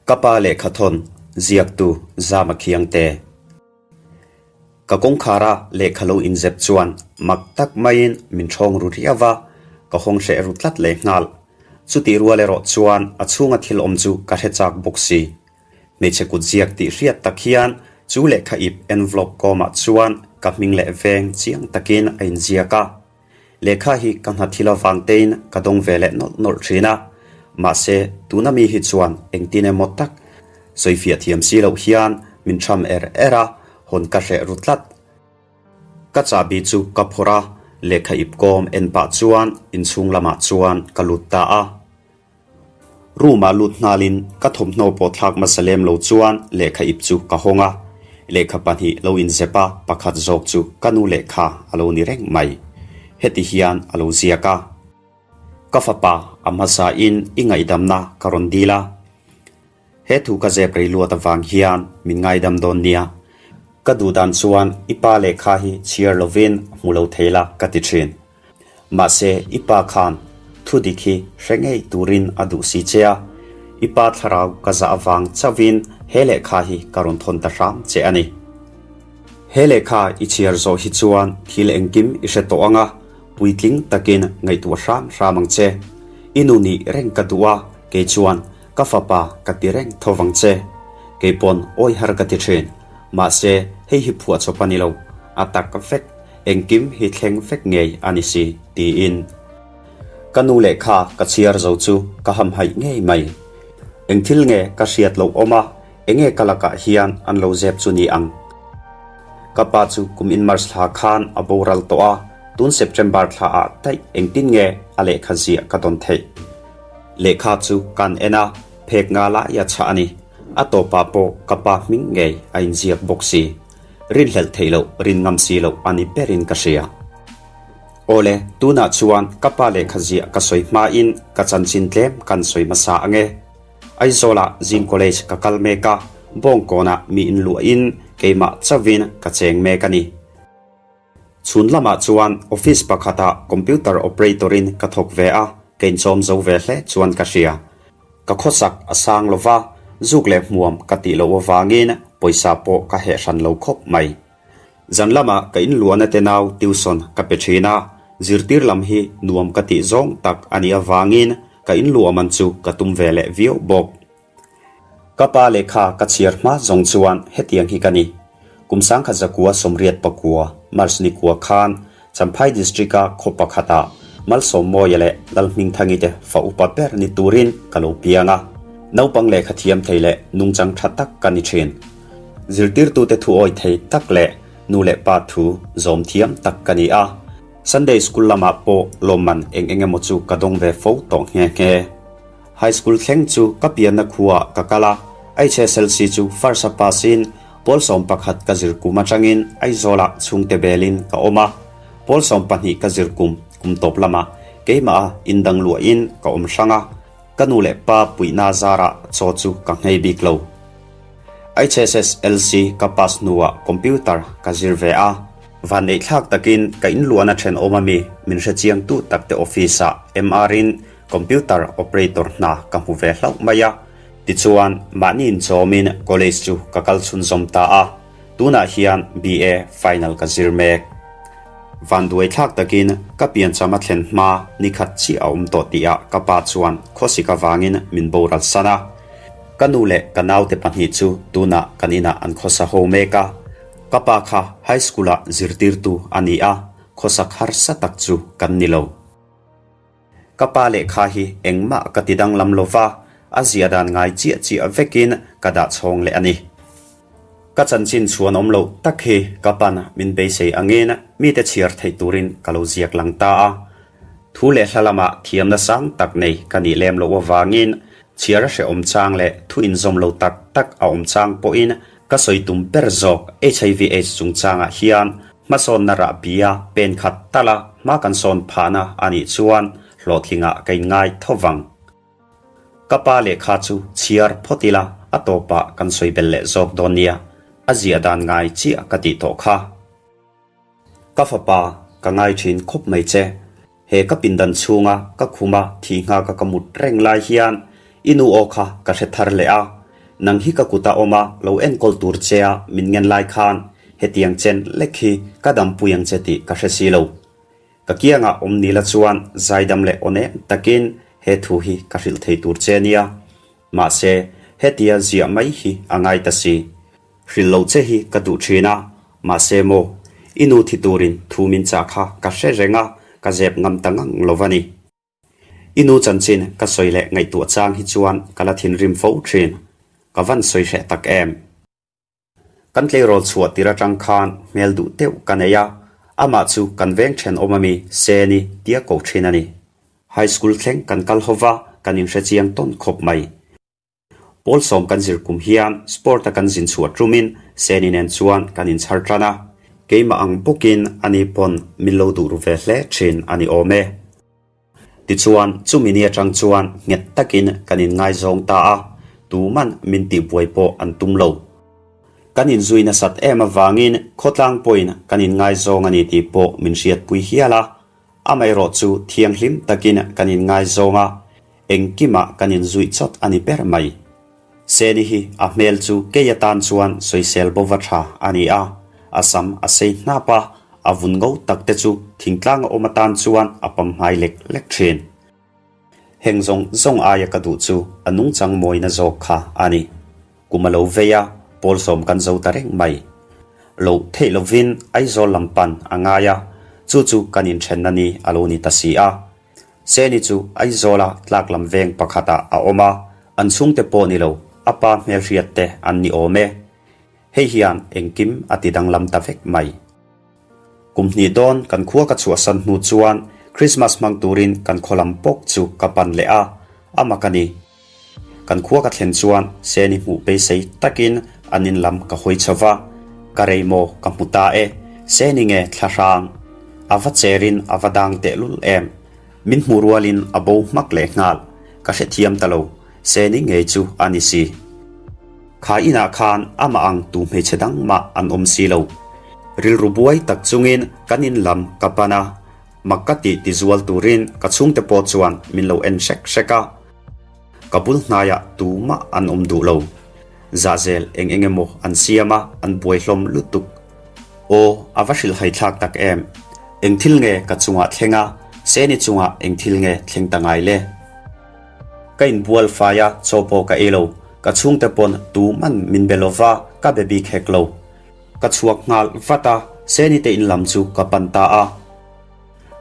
Ka pa lehkhathawn ziaktu Zama Khiangte. Ka kawngkhara lehkha lo inzep chuan mak tak maiin min ṭhawng ru riau va, ka hawng hreh ru tlat lehnghal. Chutih rual erawh chuan a chhunga thil awm chu ka hre chak bawk si. Hmeichhe kut ziak tih hriat tak hian chu lehkha ip envelope kawmah chuan ka hming leh veng chiang takin a inziak a. Lehkha hi ka hna thil avang tein ka dawng ve leh nawlh nawlh thin a, mahse tuna mi hi chuan engtin emaw tak sawifiah thiam si loh hian min tham er er a, hawn ka hreh ru tlat. Ka chahbi chu ka phawrh a, lehkha ip kawm en pah chuan inchhung lamah chuan ka lut ta a. Room ah lut nghalin ka thawmhnaw pawh thlak hmasa lem lo chuan lehkha ip chu ka hawng a, lehkha pahnih lo inzep a pakhat zawk chu ka nu lehkha a lo ni reng mai. Heti hian a lo ziak a, Ka fapa a hmasa in i ngaihdamna ka rawn dil a, he thu ka zep rei luat avang hian min ngaidam dawn nia. Ka duh dan chuan i pa lehkha hi chhiar lovin hmu lo thei la ka ti thin. Mahse, i pa khan thu dik hi hre ngei turin a duh si che a, i pa thlarau ka zah avang chauhin he lehkha hi ka rawn thawn ta hram che a ni. He lehkha i chhiar zawh hi chuan thil engkim i hre tawh ang a, puitling takin ngaihtuah hram hram ang che. I nu nih reng ka duh a, kei chuan ka fapa ka ti reng tho vang che. Kei pawn awi har ka ti thin. Mahse, hei hi phuahchawp a ni lo, a tak vek. Engkim hi thleng vek ngei a ni si, tiin. Ka nu lehkha ka chhiar zo chu ka hamhaih ngei mai. Eng thil nge ka hriat loh awm a, enge ka lakah hian an lo zep chu ni ang? Ka pa chu kum in March thla khan a boral tawh a, tun September thla ah daih engtin nge a lehkha ziah ka dawn theih? Lehkha chu kan en a, phek nga laia chhah a ni. A tawpah pawh ka pa hming ngei a inziak bawk si. Rinhlelh theih loh, rin ngam si loh a ni berin ka hria. Awle, tunah chuan ka pa lehkha ziah ka sawi hmain ka chanchin tlem kan sawi hmasa ang e. Aizawlah zing college ka kal mek a, Bawngkawnah mi inluahin keimah chauhin ka cheng mek a ni. Chhun lamah chuan office pakhatah computer operator-in ka thawk ve a, ka inchawm zo ve hle chuan ka hria. Ka khawsak a sang lo va, zuk leh hmuam ka tih loh avangin pawisa pawh ka heh hran lo khawp mai. Zan lamah ka inluahna te nau tuition ka pe thin a, zirtir lam hi nuam ka tih zawng tak a nih avangin ka inluah man chu ka tum ve leh viau bawk. Ka pa lehkha ka chhiar hma zawng chuan hetiang hi ka ni. Kum sangkhat zakua 89 March ni kua khan Champhai District-a khaw pakhatah Malsawmmawia leh Lalhmingthangi te fa upa ber ni turin ka lo piang a. Naupang lehkha thiam thei leh nungchang tha tak ka ni thin. Zirtirtute thu awi thei tak leh nu leh pa thu zawm thiam tak ka ni a. Sunday School lamah pawh lawmman eng eng emaw chu ka dawng ve fo tawh nghe nghe. High School thleng chu ka pianna khuaah ka kal a, HSLC chu first a pass in pawl 11 ka zir kum atangin Aizawlah chhungte belin ka awm a. Pawl 12 ka zir kum kum tawp lamah keimah a indang luahin ka awm hrang a, ka nu leh pa puihna zarah chaw chu ka nghei bik lo. HSSLC ka pass hnuah computer ka zir ve a, vanneihthlak takin ka inluahna thenawm ami min hrechiangtu takte office-ah MR-in Computer operator hna ka hmu ve hlauh mai a, tichuan mahni inchawmin college chu ka kal chhunzawm ta a, tunah hian BA final ka zir mek. Vanduai thlak takin ka piancham a thlen hma ni khat chiah a awm tawh tihah ka pa chuan khawsik avangin min boral san a. Ka nu leh ka naute pahnih chu tunah kan inah an khawsa ho mek a, ka pa kha high school-ah zirtirtu a ni a, khawsak harsa tak chu kan ni lo. Ka pa lehkha hi engmah ka ti danglam lo va, a zia dan ngai chiah chiah vekin ka dah chhawng leh a ni. Ka chanchin chhuan awm loh tak hi ka pan min beisei angin mite chhiar theih turin ka lo ziak lang ta a. Thu leh hla lamah thiamna sang tak nei ka nih lem loh avangin chhiar a hrehawm chang leh thu inzawm lo tak tak a awm chang pawhin ka sawi tum ber zawk HIV AIDS chungchangah hian Hmasawnna rahbia pen khat tala hma kan sawn phahna a nih chuan hlawhtlingah ka inngai tho vang. Ka pa lehkha chu chhiar phawt ila a tawpah kan sawi bel leh zawk dawn nia, a ziah dan ngai chiah ka tih tawh kha. Ka fapa, ka ngai thin khawp mai che. He ka pindan chhunga ka khuma thi nghaka ka mut reng lai hian i nu aw kha ka hre thar leh a. Nang hi ka kuta awm a, lo enkawl tur che a min ngen lai khan hetiang chen lek hi ka dampui ang che tih ka hre si lo. Ka kiangah awm ni la chuan zaidam leh aw nem takin he thu hi ka hrilh thei tur che nia. Mahse, hetia ziah mai hi a ngai ta si. Hrilh loh che hi ka duh thin a, mahse maw, i nu thi turin thu min chah kha ka hre reng a, ka zep ngam ta ngang lo va ni. I nu chanchin ka sawi leh ngaihtuah chang hi chuan ka la thinrim fo thin. Ka van sawi hreh tak em? Kan tleirawl chhuah tir atang khan hmel duh deuh ka nei a, amah chu kan veng thenawm ami Seni tia ko thin a ni. High school thleng kan kal ho va, kan inhre chiang tawn khawp mai. Pawl sawm kan zir kum hian sport a kan zin chhuah tumin Seni nen chuan kan inchhar tan a, keimah ang bawkin ani pawn min lo duh ru ve hle thin a ni awm e. Tichuan, chumi ni atang chuan nghet takin kan inngaizawng ta a, tuman min tihbuai pawh an tum lo. Kan inzui nasat em avangin khawtlang pawhin kan inngaizawng a ni tih pawh min hriatpui hial a, amaherawh chu thianghlim takin kan inngaizawng a, engkimah kan inzui chawt a ni ber mai. Seni hi a hmel chu kei atan chuan sawisel bo va tha a ni a, a sam a sei hnap a, a vun ngo tak te chu thingtlang a awm atan chuan a pam hmai lek lek thin. Heng zawng zawng aia ka duh chu a nungchang mawina zawk kha a ni. Kum a lo vei a, pawl sawm kan zo ta reng mai. Loh theih lovin Aizawl lam pan a ngai a, chu chu kan inthenna ni a lo ni ta si a. Seni chu Aizawla tlak lam veng pakhatah a awm a, an chhungte pawh ni lo, a pa hmelhriat te an ni awm e. Hei hian engkim a ti danglam ta vek mai. Kum hnih dawn kan khua ka chhuahsan hnu chuan Christmas hmang turin kan khaw lam bawk chu ka pan leh a, a mak a ni. Kan khua ka thlen chuan Seni hmuh beisei takin an in lam ka hawi chho va, ka rei maw ka hmu ta e, Seni nge thla hrang? A va cherin a va dang tehlul em? Min hmuh rualin a bo hmak leh nghal, ka hrethiam ta lo, Seni ngei chu a ni si. Kha inah khan amah ang tu hmeichhe dang mah an awm si lo. Rilru buai tak chungin kan in lam ka pan a, mak ka tih tizual turin ka chhungte pawh chuan min lo en hrek hrek a. Ka bul hnaiah tumah an awm duh lo. Zahzel eng eng emaw an siam a, an buai hlawm lutuk. Aw, a va hrilhhai thlak tak em! Eng thil nge ka chungah thleng a, Seni chungah eng thil nge thleng ta ngai le? Ka inbual fai a, chaw pawh ka ei lo. Ka chhungte pawn tuman min be lo va, ka be bik hek lo. Ka chhuak nghal vat a, Seni te in lam chu ka pan ta a.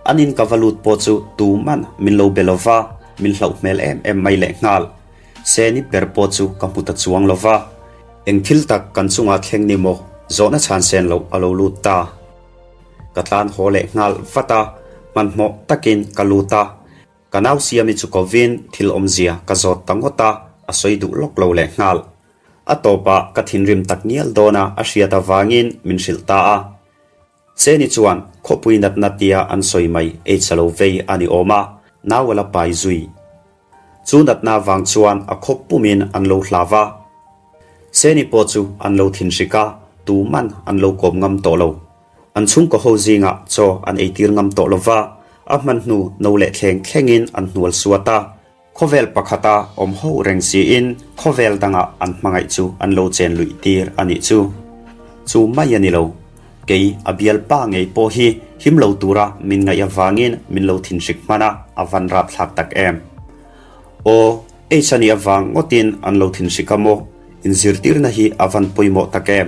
An in ka va lut pawh chu tuman min lo be lo va, min hlauh hmel em em mai leh nghal. Seni ber pawh chu ka hmu ta chuang lo va. Eng thil tak kan chungah thleng ni maw? Zawhna chhan sen loh a lo lut ta. Ka tlan haw leh nghal vat a, hmanhmawh takin ka lut a. Ka nau siami chu kovin thil awmzia ka zawt ta ngawt a, a sawi duh lawk lo leh nghal. A tawpah ka thinrim tak ngial dawn a a hriat avangin min hrilh ta a. Seni chuan khawpui natna tia an sawi mai AIDS a lo vei a ni awm a, nau a la pai zui. Chu natna vang chuan a khawp pumin an lo hlau va. Seni pawh chu an lo thinhrik a, tuman an lo kawm ngam tawh lo. An chhungkaw ho zingah chaw an eitir ngam tawh lo va, a hman hnu no leh thleng thlengin an hnual suat a. Khawvel pakhata awm ho reng siin khawvel dangah an hmangaih chu an lo chen luih tir a nih chu. Chu mai a ni lo. Kei a bialpa ngei pawh hi him lo tura min ngaih avangin min lo thinhrik hman a, a van rapthlak tak em. Aw, H a nih avang ngawtin an lo thinhrik a maw? Inzirtirna hi a van pawimawh tak em?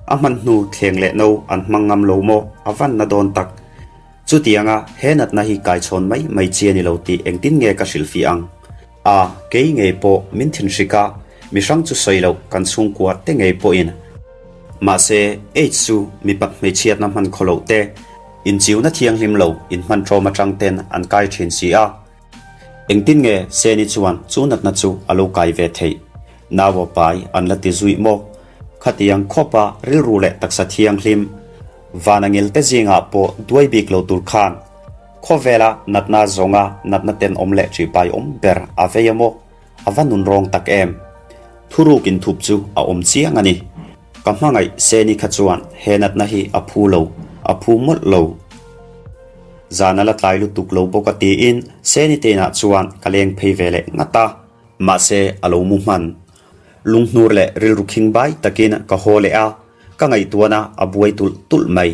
A hman hnu thleng leh no an hmang ngam lo maw? A van na dawn tak. Chutianga he natna hi kaichhawn mai mai chi a ni lo tih engtin nge ka hrilhfih ang? A, kei ngei pawh min thinhrik a, mi hrang chu sawi loh kan chhungkua te ngei pawhin. Mahse, AIDS chu mipat hmeichhiatna hman khaw loh te, inchiuna thianghlim lo inhman ṭawm aṭang ten an kai ṭhin si a. Engtin nge Seni chuan chu natna chu a lo kai ve theih? Nau a pai an la ti zuih maw? Khatiang khawpa rilru leh taksa thianghlim, van angel te zingah pawh duai bik lo tur khan khawvela natna zawnga natna tenawm leh ṭihpai awm ber a vei a maw? A va nun rawng tak em! Thuruk inthup chu a awm chiang a ni. Ka hmangaih Seni kha chuan he natna hi a phu lo, a phu mawlh lo. Zan a la tlai lutuk lo bawk a tiin Seni te inah chuan ka leng phei ve leh ngat a. Mahse a lo mu hman. Lunghnur leh rilru khingbai takin ka haw leh a, ka ngaihtuahna a buai tulh tulh mai.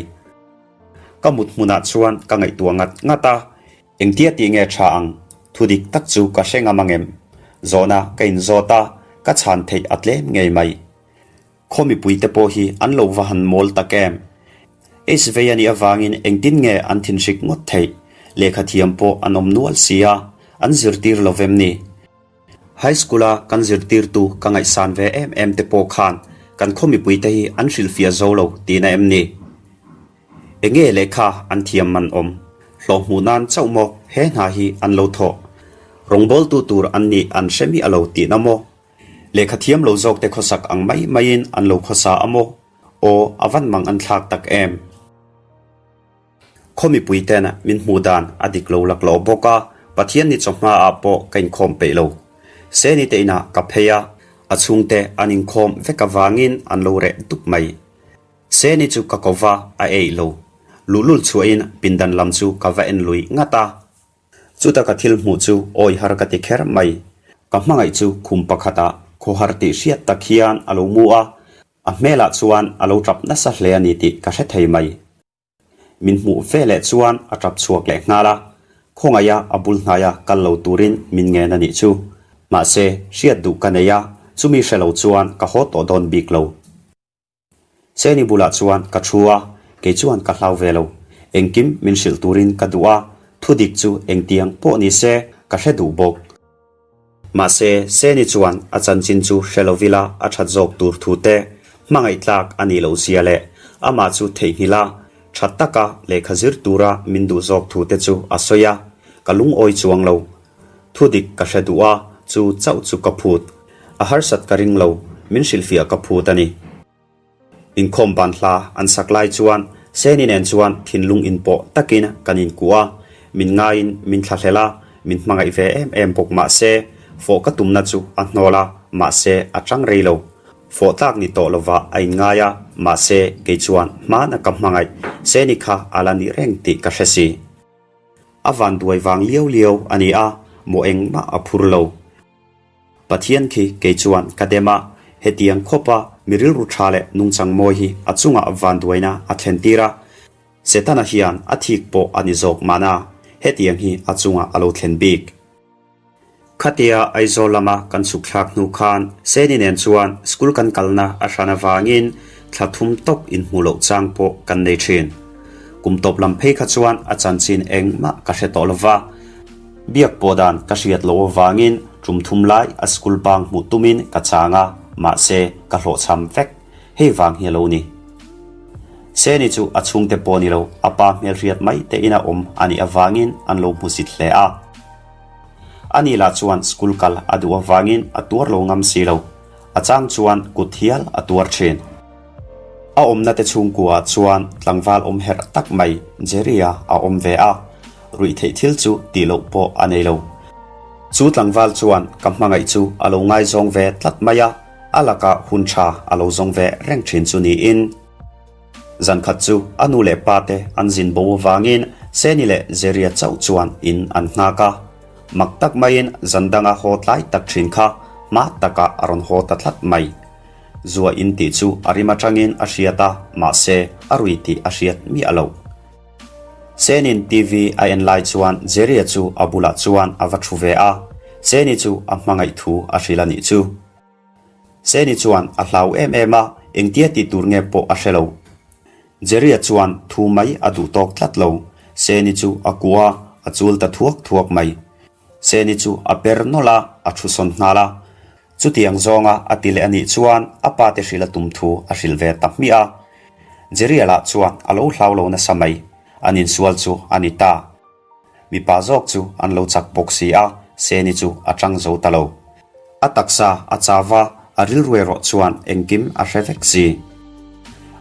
Ka mut hmunah chuan ka ngaihtuah ngat ngat a, engtia tih nge tha ang? Thu dik tak chu ka hre ngam angem? Zawhna ka inzawt a, ka chhan theih a tlem ngei mai. Khaw mipuite pawh hi an lo va han mawl tak em? Ace vei a nih avangin engtin nge an thinhrik ngawt theih? Lehkha thiam pawh an awm nual si a, an zirtir lo vem ni? High School a kan zirtirtu ka ngaihsan ve em em te pawh khan kan khaw mipuite hi an hrilhfiah zo lo tihna em ni? Enge lehkha an thiam man awm? Hlawh hmuh nan chauh maw he hna hi an lo thawh? Rawngbawltu tur an nih an hre miah lo tihna maw? Lehkha thiam lo zawk te khawsak ang mai maiin an lo khawsa a maw? Aw, a van mang an thlak tak em? Khaw mipui ten min hmuh dan a dik lo laklawh bawk a, Pathian ni chawhma ah pawh ka inkhawm peih lo. Seni te inah ka phei a, a chhungte an inkhawm vek avangin an lo reh dup mai. Seni chu ka ko va, a eih lo. Luhlul chhuahin pindan lam chu ka va en lui ngat a. Chuta ka thil hmuh chu awi har ka ti kher mai. Ka hmangaih chu khum pakhatah khawhar tih hriat tak hian a lo mu a, a hmelah chuan a lo tap nasa hle a ni tih ka hre thei mai. Min hmuh ve leh chuan a tap chhuak leh nghal a, khawngaiha a bul hnaia kal lo turin min ngen a nih chu. Mahse, hriat duh ka nei a, chumi hre lo chuan ka haw tawh dawn bik lo. Seni bulah chuan ka thu a, kei chuan ka hlau ve lo. Engkim min hrilh turin ka duh a, thudik chu engtiang pawh ni se ka hre duh bawk. Mahse, Seni chuan a chanchin chu hre lo vila a that zawk tur thu te, hmangaih tlak a nih loh zia leh amah chu theihnghilh a, tha taka lehkha zir tura min duh zawk thu te chu a sawi a, ka lungawi chuang lo. Thudik ka hre duh a, chu chauh chu ka phut. A harsat ka ring lo, min hrilhfiah ka phut a ni. Inkhawm ban hla an sak lai chuan Seni nen chuan thinlung inpawh takin kan inkuh a, min ngaiin min thlahlel a, min hmangaih ve em em bawk mah se, fawh ka tumna chu a hnawl a, mahse a chang rei lo. Fawh tlak ni tawh lovah a inngai a, mahse kei chuan hmana ka hmangaih Seni kha a la ni reng tih ka hre si. A van duai vang liau liau a ni a, maw engmah a phur lo. Pathian khi kei chuan ka dem a, hetiang khawpa mi rilru tha leh nungchang mawi hi a chungah van duaina a thlen tir a. Setana hian a thik pawh a ni zawk mahna, hetiang hi a chungah a lo thlen bik. Khatia Aizawl lama kan chhuk thlak hnu khan Seni nen chuan school kan kalna a hran avangin thla thum tawp inhmuh loh chang pawh kan nei thin. Kum tawp lam phei kha chuan a chanchin engmah ka hre tawh lova, biak pawh dan ka hriat loh avangin tum thum lai a school bang hmuh tumin ka chang a, mahse ka hlawhchham vek. Hei vang hi a lo ni. Seni chu a chhungte pawh ni lo, a pa hmelhriat mai te ina awm a nih avangin an lo hmusit hle a. Ani lah chuan school kal a duh avangin a tuar lo ngam si lo. A chang chuan kut hial a tuar thin. A awmna te chhungkua ah chuan tlangval awm herh tak mai Jerry-a a awm ve a, ruih theih thil chu tih loh pawh a nei lo. Chu tlangval chuan ka hmangaih chu a lo ngaizawng ve tlat mai a, a lakah hun tha a lo zawng ve reng thin chu niin. Zan khat chu a nu leh pa te an zin bo avangin Seni leh Zeria chauh chuan in an nghak a. Mak tak maiin zan danga haw tlai tak thin kha hma takah a rawn haw ta tlat mai. Zua in tih chu a rim atangin a hriat a, mahse a rui tih a hriat miah loh. Seni'n TV a en lai chuan Zeria chu a bulah chuan a va thu ve a, Seni chu a hmangaih thu a hrilh a nih chu. Seni chuan a hlau em em a, engtia tih tur nge pawh a hre lo. Jerry-a chuan thu mai a duh tawk tlat lo. Seni chu a kuah a, a chul ta thuak thuak mai. Seni chu a per nawlh a, a thu sawn nghal a. Chutiang zawnga a ti leh a nih chuan a pa te hrilh a tum thu a hrilh ve ta hmiah a. Jerry-a lah chuan a lo hlau lo nasa mai. An insual chu a ni ta. Mipa zawk chu an lo chak bawk si a, Seni chu a chang zo ta lo. A taksa a chau a, a rilru erawh chuan engkim a hre vek si.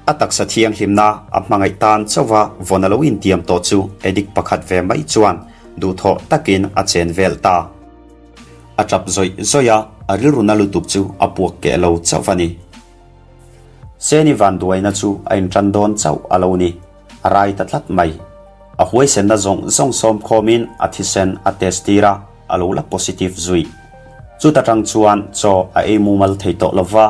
A taksa thianghlimna a hmangaih tan chauha vawn a lo intiam tawh chu addict pakhat ve mai chuan duhthawh takin a chen vel ta. A tap zawih zawih a, a rilru na lutuk chu a puak keh lo chauh a ni. Seni vanduaina chu a intan dawn chauh a lo ni. A rai ta tlat mai. A huaisenna zawng zawng sawm khawmin a thisen a test tir a, a lo la positive zui. Chuta tang chuan chaw a ei mumal thei tawh lo va,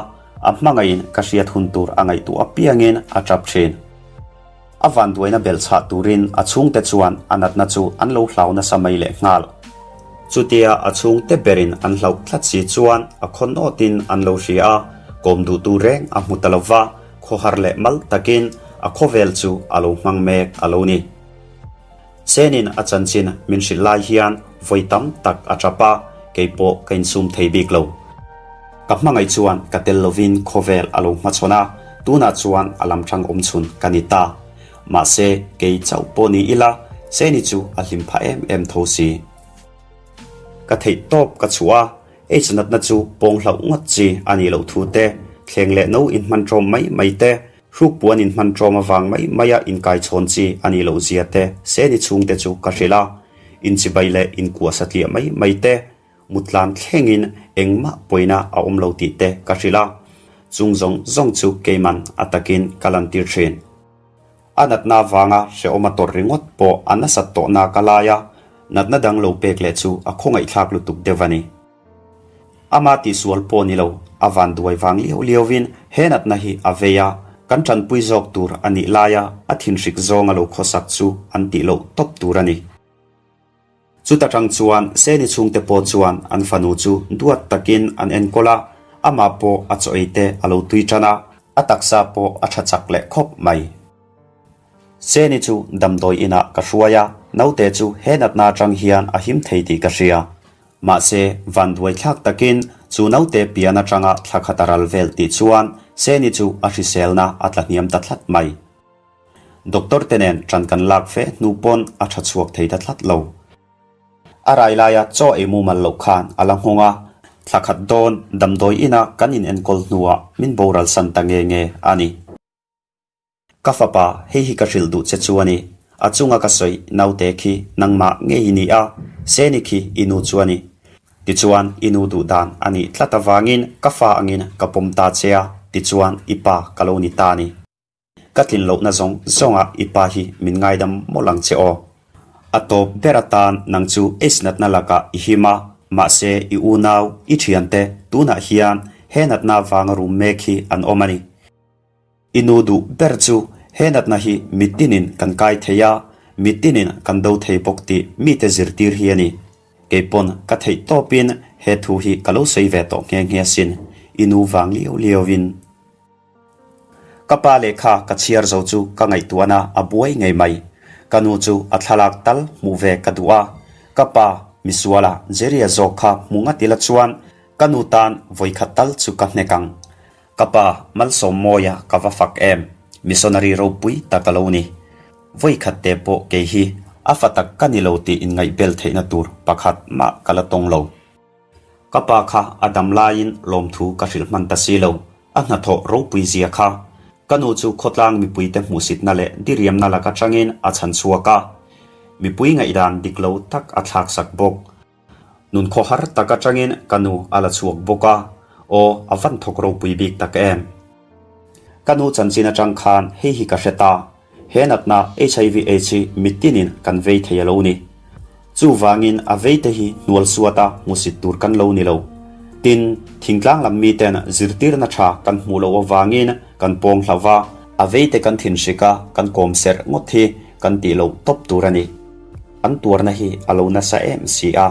a hmangaihin ka hriat hun tur a ngaihtuah apiangin a tap thin. A vanduaina belh chhah turin a chhungte chuan a natna chu an lo hlau nasa mai leh nghal. Chutia a chhungte berin an hlauh tlat si chuan a khaw nawtin an lo hria a, kawm duhtu reng a hmu ta lo va, khawhar leh mal takin a khawvel chu a lo hmang mek a lo ni. Senin a chanchin min hrilh lai hian vawi tam tak a tap a, kei pawh ka insum thei bik lo. Ka hmangaih chuan ka tel lovin khawvel a lo hmachhawn a, tunah chuan a lam ṭang awm chhun ka ni ta. Mahse, kei chauh pawh ni ila, Seni chu a hlim phah em em tho si. Ka theih tawp ka chhuah a, Aids natna chu pawng hlauh ngawt chi a nih loh thu te, thleng leh no inhman ṭawm mai mai te, Hruk puan inhman ṭawm avang mai maia inkaichhawn chi a nih loh zia te Seni chhungte chu ka hrilh a, inchibai leh inkuah satliah mai mai te, mutlan thlengin engmah pawina a awm lo tih te ka hrilh a, chung zawng zawng chu keiman a takin ka lantir ṭhin. A natna avanga hrehawm a tawrh ringawt pawh a nasat tawhna ka lai a, natna dang lo pek leh chu a khawngaihthlak lutuk deuh a ni. Ama tihsual pawh ni lo, a van duai vang liau liauin he natna hi a vei a, kan tanpui zawk tur a nih laia a thinhrik zawnga lo khawsak chu an tih loh tawp tur a ni. Chuta tang chuan Seni chhungte pawh chuan an fanu chu duat takin an enkawl a, amah pawh a chaw ei te a lo tui tan a, a taksa pawh a tha chak leh khawp mai. Seni chu damdawi inah ka hruai a, naute chu he natna atang hian a him thei tih ka hria. Mahse, vanduai thlak takin chu naute pian atanga thla khat a ral vel tih chuan Seni chu a hriselna a tla hniam ta tlat mai. Doctor te nen ṭan kan lak fe hnu pawn a ṭha chhuak thei ta tlat lo. A rai laia chaw ei mumal loh khan a la nghawng a, thla khat dawn damdawi ina kan inenkawl hnuah min boral san ta nge nge a ni. Ka fapa, hei hi ka hrilh duh che chu a ni. A chunga ka sawi naute khi nangmah ngei i ni a, Seni khi i nu chu a ni. Tichuan, i nu duh dan a nih tlat avangin ka fa angin ka pawm ta che a, tichuan i pa ka lo ni ta a ni. Ka tlin lohna zawng zawngah i pa hi min ngaidam mawlh ang che aw. A tawp ber atan nang chu Aids natna lakah i him a, mahse i unau, i thiante tunah hian he natna vanga rum mek hi an awm a ni. I nu duh ber chu he natna hi mitinin kan kai thei a, mitinin kan do thei bawk tih mite zirtir hi a ni. Kei pawn ka theih tawpin he thu hi ka lo sawi ve tawh nghe nghe asin, i nu vang liau liauin. Ka pa lehkha ka chhiar zo chu ka ngaihtuahna a buai ngei mai. Ka nu chu a thlalak tal hmuh ve ka duh a, ka pa misuala Jerry-a zawk kha hmu ngat ila chuan ka nu tan vawikhat tal chu ka hnek ang. Ka pa Malsawmmawia ka va fak em, missionary ropui tak a lo ni. Vawikhat te pawh kei hi a fa tak ka ni lo tih inngaihbel theihna tur pakhat mah ka la tawng lo. Ka pa kha a dam laiin lawmthu ka hrilh hman ta si lo, a hnathawh ropui zia kha. Ka nu chu khawtlang mipuite hmuhsitna leh diriamna lak atangin a chhan chhuak a, mipui ngaihdan dik lo tak a thlaksak bawk. Nun khawhar tak atangin ka nu a la chhuak bawk a, aw a van thawk ropui bik tak em. Ka nu chanchin atang khan hei hi ka hre ta, he natna HIV Aids hi mitinin kan vei thei a lo ni. Chuvangin a veite hi hnual suat a hmusit tur kan lo ni lo. Tin, thingtlang lam miten zirtirna tha kan hmuh loh avangin kan pawng hlauh va, a veite kan thinhrik a kan kawm serh ngawt hi kan tih loh tawp tur a ni. An tuarna hi a lo nasa em si a.